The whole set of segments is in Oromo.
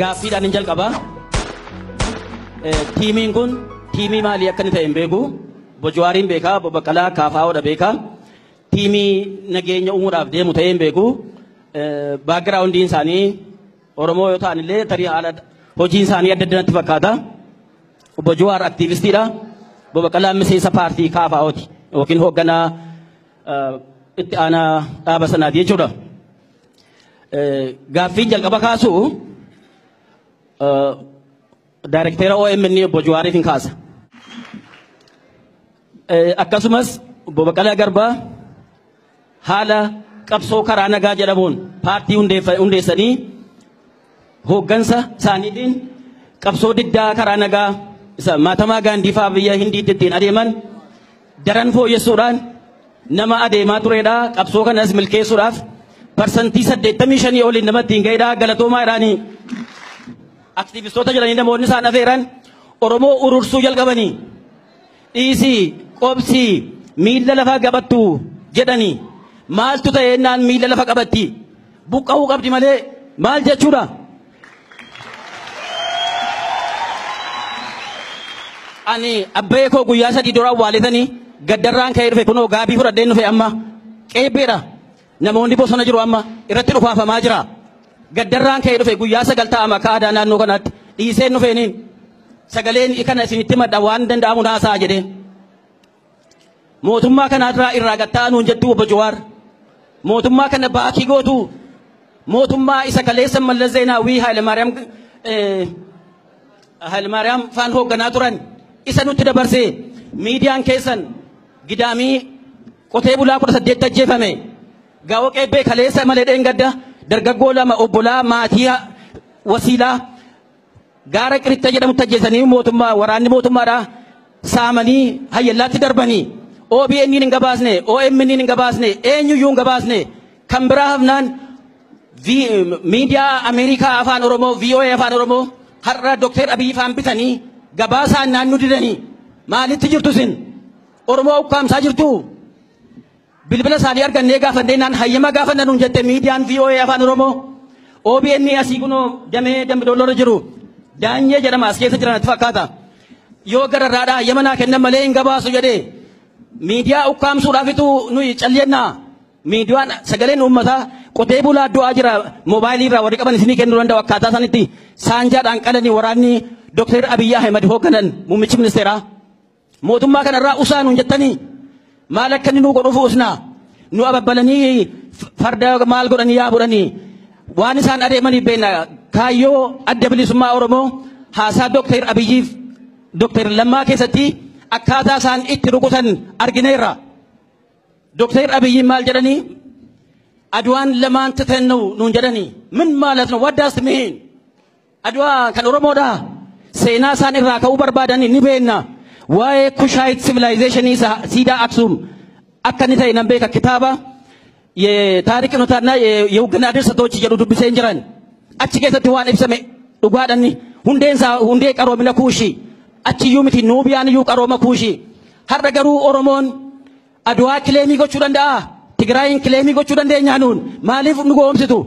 Gaaffiidhaan hin jalqaba. Tiimiin kun tiimii maalii akka inni ta'e hin beeku. Obbo Jawaariin beekaa, Obbo Baqqalaa Kaafaa'oodha beekaa. Tiimii nageenya uumuudhaaf deemu ta'ee hin beeku. Baakgiraawundiin isaanii Oromoo yoo ta'an illee tarii haala hojiin isaanii adda adda natti fakkaata. Obbo Jawaar aktiivistiidha. Obbo Baqqalaan miseensa paartii Kaafaa'ooti yookiin hoogganaa itti aanaa dhaaba sanaati jechuudha. Gaaffiin jalqaba kaasu daayirekteera OMN Obbo Jawaariif hin kaasa. Akkasumas Obbo Baqqalaa Garbaa haala qabsoo karaa nagaa jedhamuun paartii hundeessanii hooggansa isaaniitiin qabsoo diddaa karaa nagaa isa Maatamaa Gaandii fa'aa biyya Hindiitti ittiin adeeman daran fooyyessuudhaan nama adeemaa turedha. Qabsoo kanas milkeessuudhaaf 85% oliin nama ittiin ga'edha. Galatoomaa jedhanii aktiivistoota jedhanii namoonni isaan afeeran Oromoo urursuu jalqabanii dhiisii qobsii miilla lafa qabattu jedhanii maaltu ta'e jennaan miilla lafa qabatti buqqa'uu qabdi malee maal jechuudha. Ani abbee koo guyyaa 3 dura awwaaletanii gaddarraan ka'ee dhufe kunoo gaabii fudhadheen dhufe amma qeebbeedha. Namoonni bosona jiru amma irratti dhukaafamaa jira. Gaddarraan ka'ee dhufe guyyaa 9 taa'ama akka aadaa naannoo kanaatti dhiiseen dhufeeniin sagaleen kana isinitti madda waan danda'amu naasaa jedhee. Mootummaa kanarraa irraa gatta'aa nuun jettu Obbo Jawaar. Mootummaa kana baakii gootu mootummaa isa kaleessa Mallas Zeenaawii Hayilemaariyaam faan hoogganaa turan isa nutti dabarsee miidiyaan keessan gidaamii qotee bulaa 18 ajjeefame. Gaa'oo qeebbee kaleessa malee dheengadda dargaggoo 2 obbolaa maatii wasiilaa gaara qiritta jedhamutti ajjeesanii mootummaa waraanni mootummaadhaa saamanii hayyallaatti darbanii OBN hin gabaasne, OMN hin gabaasne, eenyuyyuu hin gabaasne. Kan biraa hafnaan miidiyaa Ameerikaa afaan Oromoo, VOA afaan Oromoo har'a Dookter Abiyyi faan bitanii gabaasaan naannoo didanii maalitti jirtu isin? Oromoo ukkaamsaa jirtu? Bilbila isaanii argannee gaafannee naan hayyama gaafanna nuun jette miidiyaan VOA afaan Oromoo. OBN asii kunoo damee Dambidollorra jiru Daanyee jedhama as keessa jiran natti fakkaata. Yoo gararraadhaa hayyama naa kennan malee hin gabaasu jedhee miidiyaa ukkaamsuudhaafitu nuyi calleennaa. Miidiyaan sagaleen uummataa qotee bulaa du'aa jira moobaayilii irraa warri qaban isinii kennuu danda'u akkaataa isaanitti saanjaadhaan qalanii waraanni Dookter Abiyyi Ahmed hoogganan muummichi ministeeraa. Mootummaa kanarraa usaa nuun jettanii maal akka inni nuu godhuuf usnaa nu ababbalanii farda maal godhanii yaabuudhanii waan isaan adeemaniif beekna. Kaayyoo adda bilisummaa Oromoo haasaa Dookter Abiyyiif Dookter Lammaa keessatti akkaataa isaan itti rukutan argineerra. Dookter Abiyyi maal jedhanii? Aduwaan lamaan tatan nuun jedhanii min ማለት ነው? What does it mean? Aduwaa kan Oromoodha. Seenaa isaan irraa ka'uu barbaadanii ni beekna. Waa'ee Kushaayit civilization siidaa Aksum akka inni ta'e nan beeka. Kitaaba taarikii notaannaa የውግና ድርሰቶች jedhu dubbiseen jiran achi keessatti waan ibsame dhugaadhaan hundeen isaa hundee qaroomina Kuushii achiyyuu miti Nuubiyaan iyyuu qarooma Kuushii. Har'a garuu Oromoon Aduwaa kileemii gochuu danda'a. Tigraayin kileemii gochuu dandeenya nuun maaliif nu goomsitu?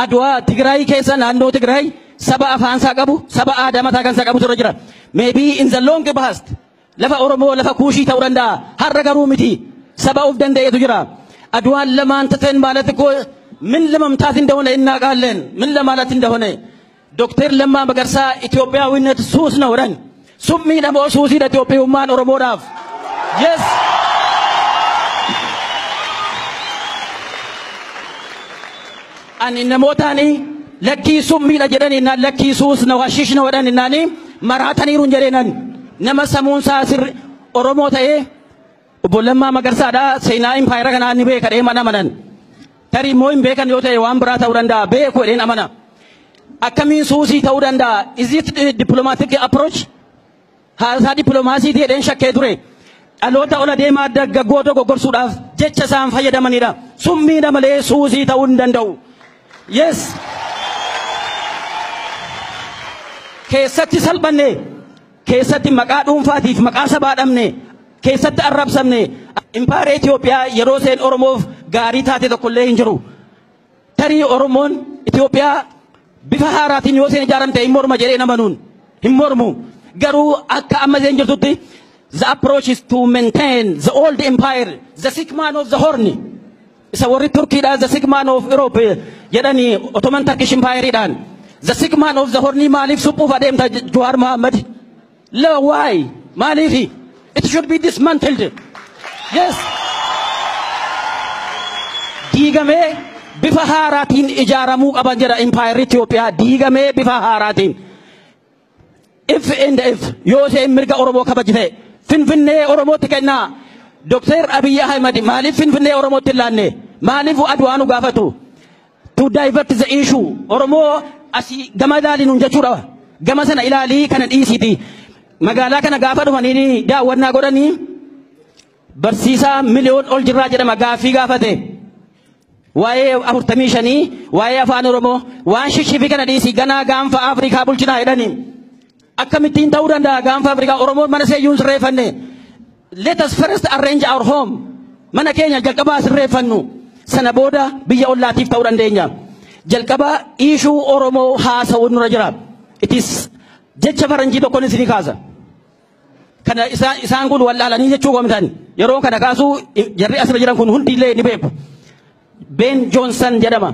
Aduwaa Tigraay keessa naannoo Tigraay saba afaansaa qabu saba aadaa mataa kansaa qabu irra jira. Maybe in the long past lafa Oromoo lafa Kuushii ta'uu danda'a. Har'a garuu miti saba of danda'etu jira. Aduwaan lamaan tateen ማለት እኮ ምን ለመምታት እንደሆነ እናውቃለን። ምን ለማለት እንደሆነ ዶክተር ለማ መገርሳ ኢትዮጵያዊነት ሱስ ነው ረን ሱሚ ደሞ ሱሲ ኢትዮጵያውማን ኦሮሞዳፍ የስ ani namootani lakkii summiidha jedhanii naan lakkii suus na hashiish na jedhanii naani maraataniiru jedheenan nama sammuun isaa sirri Oromoo ta'ee Obbo Lammaa Magarsaadha seenaa impaayera kanaa ni beeka jedhee mana amanan. Tarii immoo hin beekan yoo ta'e waan biraa ta'uu danda'a beeku jedheen amana. Akkamiin suusii ta'uu danda'a? Is it diplomatic approach? Haasaa dippiloomaasiitii jedheen shakkee ture. Dhaloota ola deemaa dargaggoota goggorsuudhaaf jecha isaan fayyadamanidha. Summiidha malee suusii ta'uu hin danda'u. Yes. Keessatti salphanne, keessatti maqaa dhuunfaatiif maqaa sabaa dhabne, keessatti arrabsamne. Impaayera Itoophiyaa yeroo seen Oromoof gaarii taate tokkollee hin jiru. Tarii Oromoon Itoophiyaa bifa haaraatiin yoo isheen ijaaramte hin morma jedhee namanuun hin mormu. Garuu akka amma isheen jirtutti, the approach is to maintain the old empire, the sick man of the horn. Isa warri Turkiidha the sick man of Europe jedhanii, Ottoman Turkish Empireedhaan. The sick man of the horn maaliif suphuuf adeemta, Jawaar Mohammed? La, why? Maaliifi? It should be dismantled. Yes. Diigamee bifa haaraatiin ijaaramuu qaban jedha. Empire Itoophiyaa diigamee bifa haaraatiin. If and if yoo isheen mirga Oromoo kabajite, Finfinnee Oromootti kennaa. Dr. Abiy Ahmed maaliif Finfinnee Oromootti hin laanne? Maaliif Adwaa nu gaafatu? To divert the issue. Oromoo asii gama ilaali nuun jechuudha. Gama sana ilaalii kana dhiisiiti. Magaalaa kana gaafa dhufanii daawwannaa godhanii, barsiisaa miliyoon ol jirraa jedhama gaaffii gaafate. Waa'ee 45, waa'ee afaan Oromoo waan shishifii kana dhiisii, ganaa gaanfa Afrikaa bulchinaa jedhanii. Akkamittiin ta'uu danda'a gaanfa Afrikaa? Oromoon mana seeyyuun sirreeffanne? Let us first arrange our home. Mana keenya jalqabaa sirreeffannu. Sana booda biyya ollaatiif ta'uu dandeenya. Jalqaba issue Oromoo haasa'uun nurra jira. It is jecha faranjii tokkoon isinii kaasa. Kana isaan kun wallaalanii jechuu qoomtan. Yeroo kana kaasuu jarri asirra jiran kun hundillee ni beeku. Ben Johnson jedhama.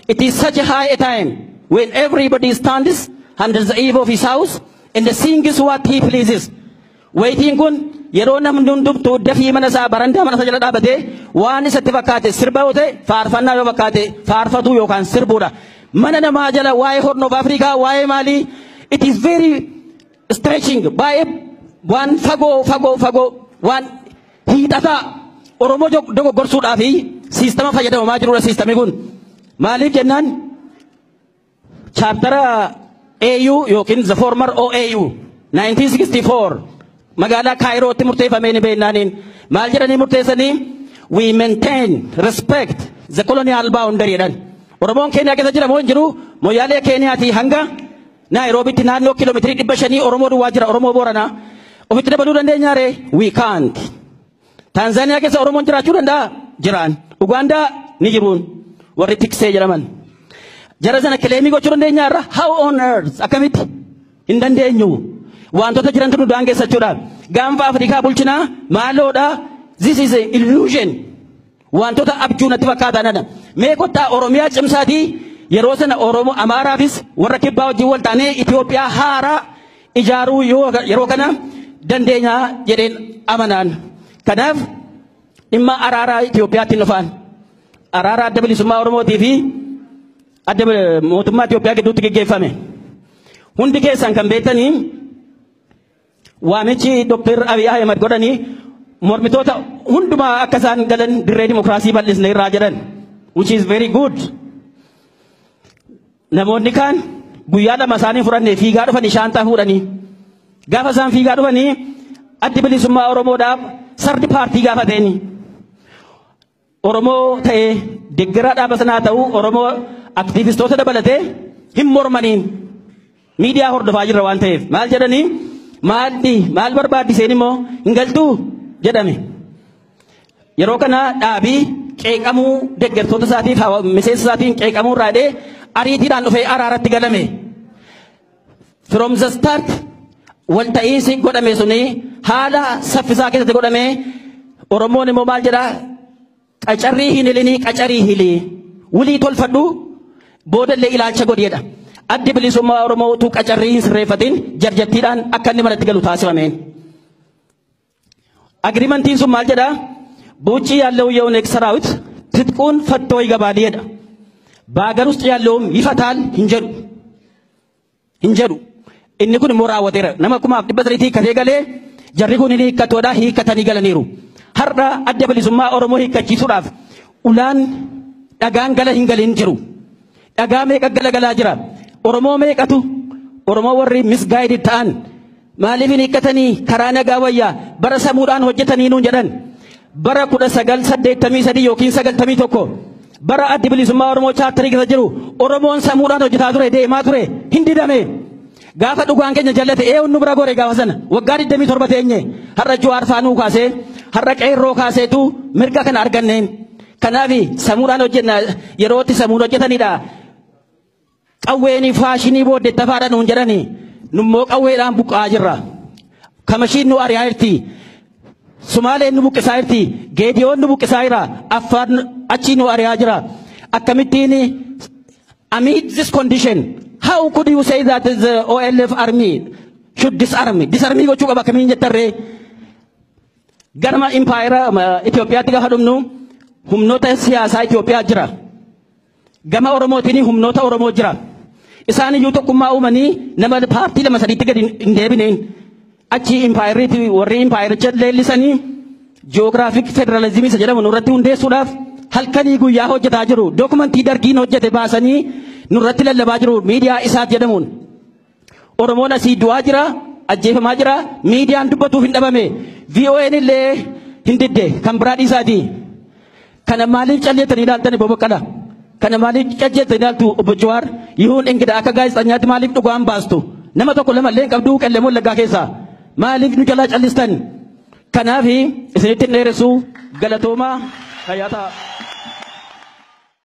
"It is such a high a time when everybody stands under the eave of his house and sings what he pleases." Wayitiin kun yeroo namni hundumtuu dafii mana isaa, barandaa mana isaa jala dhaabatee waan isatti fakkaate sirba yoo ta'e, faarfannaa yoo fakkaate faarfatuu yookaan sirbuudha. Mana namaa jala waa'ee Horn of Africa, waa'ee maalii, it is very stretching, baay'ee waan fagoo fagoo fagoo, waan hiixataa Oromoo dogoggorsuudhaa fi siistama fayyadamamaa jirudha siistamni kun. Maaliif jennaan, charter AU yookiin the former OAU 1964 magaalaa Kaayirootti murteeffamee ni beeknaaniin maal jedhanii murteessanii? "We maintain respect the colonial boundary" jedhan. Oromoon Keeniyaa keessa jira moo hin jiru? Moyyaalee Keeniyaatii hanga Naayiroobitti naannoo kiiloomeetirii 500 Oromoo duwwaa jira, Oromoo Booranaa. Ofitti dabaluu dandeenyaa ree? We can't. Taanzaaniyaa keessa Oromoon jiraachuu danda'a? Jiraan. Ugaandaa ni jiruun warri tiksee jedhaman. Jara sana claim gochuu dandeenyaa irra? How on earth? Akkamitti? Hin dandeenyu. Wantoota jirantu nu daangeessachuudha. Gaanfa Afrikaa bulchinaa maaloodha? This is a illusion. Wantoota abjuu natti fakkaatan. Mee kottaa Oromiyaa cimsaatii, yeroo sana Oromoo Amaaraafis warra kibbaa wajjin wal taanee Itoophiyaa haaraa ijaaruu yeroo kana dandeenyaa jedheen amanaan. Kanaaf dhimma araaraa Itoophiyaatti dhufaan. Araara Adda Bilisummaa Oromootii fi adda mootummaa Itoophiyaa gidduutti geggeeffame. Hundi keessan kan beektanii, waamichi Dr. Abiy Ahmed godhanii mormitoota hundumaa akka isaan galan, dirree dimokiraasii bal'isne irraa jedhan, which is very good. Namoonni kaan guyyaa 2 isaanii fudhanne fiigaa dhufanii shaantaa fuudhanii. Gaafa isaan fiigaa dhufanii, Addi Bilisummaa Oromoodhaaf third party gaafateeni. Oromoo ta'ee deeggaraa dhaaba sanaa ta'uu, Oromoo aktiivistoota dabalatee hin mormaniin, miidiyaa hordofaa jirra waan ta'eef. Maal jedhanii, maalli maal barbaaddiseen immoo hin galtuu jedhame. Yeroo kana dhaabii qeeqamuu deeggartoota isaatiif miseensa isaatiin qeeqamuu irraa jedhee ariitiidhaan dhufee araaratti galame. From the start walta'iinsi godhame suni haala saffisaa keessatti godhame. Oromoon immoo maal jedhaa? Qacarrii hin hilinii, qacarii hilii, wulii tolfadhu, boodallee ilaalcha godheedha. Addi Bilisummaa Oromoo utuu qacarrii hin sirreeffatin jarjattiidhaan akka inni manatti galu taasifameen. Agreementiin sun maal jedhaa? በውጭ ያለው የኦነግ ሰራዊት ትጥቁን ፈቶ ይገባል jedha. በሀገር ውስጥ ያለውም ይፈታል hin jedhu. Hin jedhu. Inni kun immoo raawwateera. Nama 3,300 hiikkatee galee, jarri kun ni hiikkatoodha, hiikkatanii galaniiru. Har'a Adda Bilisummaa Oromoo hiikkachiisuudhaaf ulaan dhagaan gala hin galin jiru. Dhagaa meeqa gala galaa jira? Oromoo meeqatu, Oromoo warri misguided ta'an, maaliif hin hiikkatanii, karaa nagaa wayyaa, bara samuudhaan hojjetanii nuun jedhan. Bara 1983 yookiin 91, bara Addi Bilisummaa Oromoo charter keessa jiru, Oromoon samuudhaan hojjetaa ture, deemaa ture, hin didame. Gaafa dhugaan keenya jallate eenyu nu bira gore gaafa sana? Waggaa 27 teenye. Har'a Jawaar faanuu kaasee, har'a qeerroo kaaseetu mirga kana arganneen. Kanaaf samuudhaan hojjenna yerootti samuun hojjetanidha. Qawween faashinii booddeettafaadha nuun jedhani, nummoo qawweedhaan buqqa'aa jirra. Kamashiin nu ari'aa jirti. Sumaaleen nu buqqisaa jirti. Geediyoon nu buqqisaa jira. Affaar achii nu ari'aa jira. Akkamittiin amid this condition, how could you say that the OLF army should disarm? Disarm gochuu qaba akkamiin jettarree? Garma impaayera Itoophiyaatti gaafa dhumnu, humnoota siyaasaa Itoophiyaa jira. Gama Oromootiin humnoota Oromoo jira. Isaan iyyuu tokkummaa uumanii nama paartii lama sadiitti gadi hin deebineen. Achi impaayeriitti warri impaayericha leellisanii geographic federalism isa jedhamu nurratti hundeessuudhaaf halkanii guyyaa hojjetaa jiru. Dookumentii Dargiin hojjete baasanii nurratti lallabaa jiru miidiyaa isaat jedhamuun. Oromoon asii du'aa jira, ajjeefamaa jira, miidiyaan dubbatuuf hin dhabame. VON illee hin didde, kan biraa dhiisaati. Kana maaliif calleettanii ilaaltan, Obbo Baqqala? Kana maaliif calleettanii ilaaltu, Obbo Jawaar? Yihuun ingida akka gaazexaanyaatti maaliif dhugaan baastu? Nama tokko lama illee hin qabdu Qellem Wallaggaa keessaa. Maaliif nu jalaa callistan? Kanaaf isinitti hin dheeressu, galatoomaa, fayyaa ta'a.